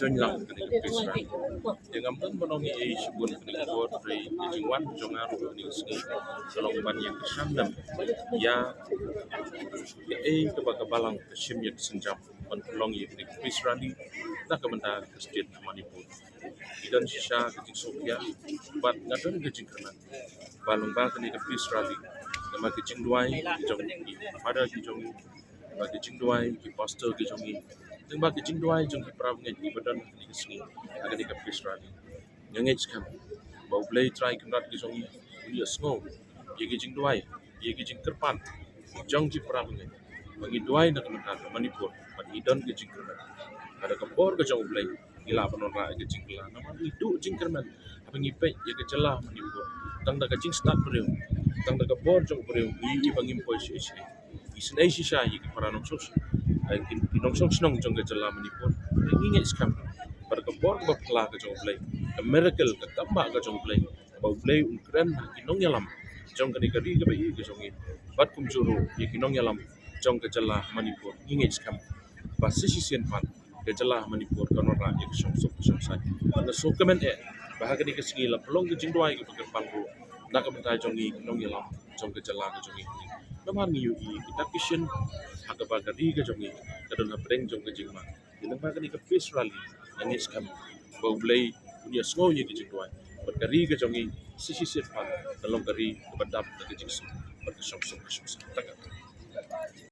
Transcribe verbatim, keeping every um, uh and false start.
Don lang kane ka peace rally. Te ngam don ban ong ei ei shibun kane ka por, hynrei ka jingwan jong nga ruh kane ka sngi ka long ban ïa kyrshan lem ïa kaei kaba ka Balang ka shim ïa ka sienjam ban pynlong ïa kane ka peace rally na ka bynta ka state ka Manipur. Ngi don shisha ka jingsngewkhia bad nga don ka jingkyrmen ba lyngba kane ka peace rally, namar ka jingduwai jong ki father ki jong ngi, ba ka jingduwai ki pastor ki jong ngi, tang ba ka jingduwai jong ki para bangeit kiba don ha kane ka sngi ha kane ka peace rally. Nga ngeit skhem ba U Blei Trai Kynrad ki jong ngi un ïohsngew ïa ki jingduwai, ïa ki jingkyrpad jong ki para bangeit. Ba ngi duwai na ka bynta ka Manipur bad ngi don ka jingkyrmen. Ka da ka bor ka jong U Blei ngi lah ban wanrah ïa ka jingkylla, namar ngi duh jingkyrmen haba ngi peit ïa ka jylla Manipur. Tang da ka jingstad briew, tang da ka bor jong briew, ngi ïohi ba ngim poi shisha shisha. Ngi sngewsih shisha ïa ki para nongshong, eh, ki, ki nongshong shnong jong ka jylla Manipur. Ngi ngeit skhem ba da ka bor kaba phylla ka jong U Blei, ka miracle, ka kambah ka jong U Blei, ba U Blei un kren ha ki nongïalam jong kane ka ri kaba ïeit ka jong ngi, bad kumjuh ruh ïa ki nongïalam jong ka jylla Manipur. Ngi ngeit skhem ba shisien pat ka jylla Manipur kan wanrah ïa ka shongsuk ka shongsaiñ. Bad nga sngewkmen eh ba ha kane ka sngi la pynlong ka jingduwai kaba kyrpang ruh na ka bynta jong ngi ki nongïalam jong ka jylla ka jong ngi. Namar ngi ïohi kita ki shin ha kaba ka ri ka jong ngi ka don hapdeng jong ka jingma. Te lyngba kane ka peace rally nga ngeit skhem ba U Blei un ïohsngew ïa ki jingduwai bad ka ri ka jong ngi shisien pat kan long ka ri kaba dap da ka jingsuk bad ka shongsuk ka shongsaiñ. Tang katne.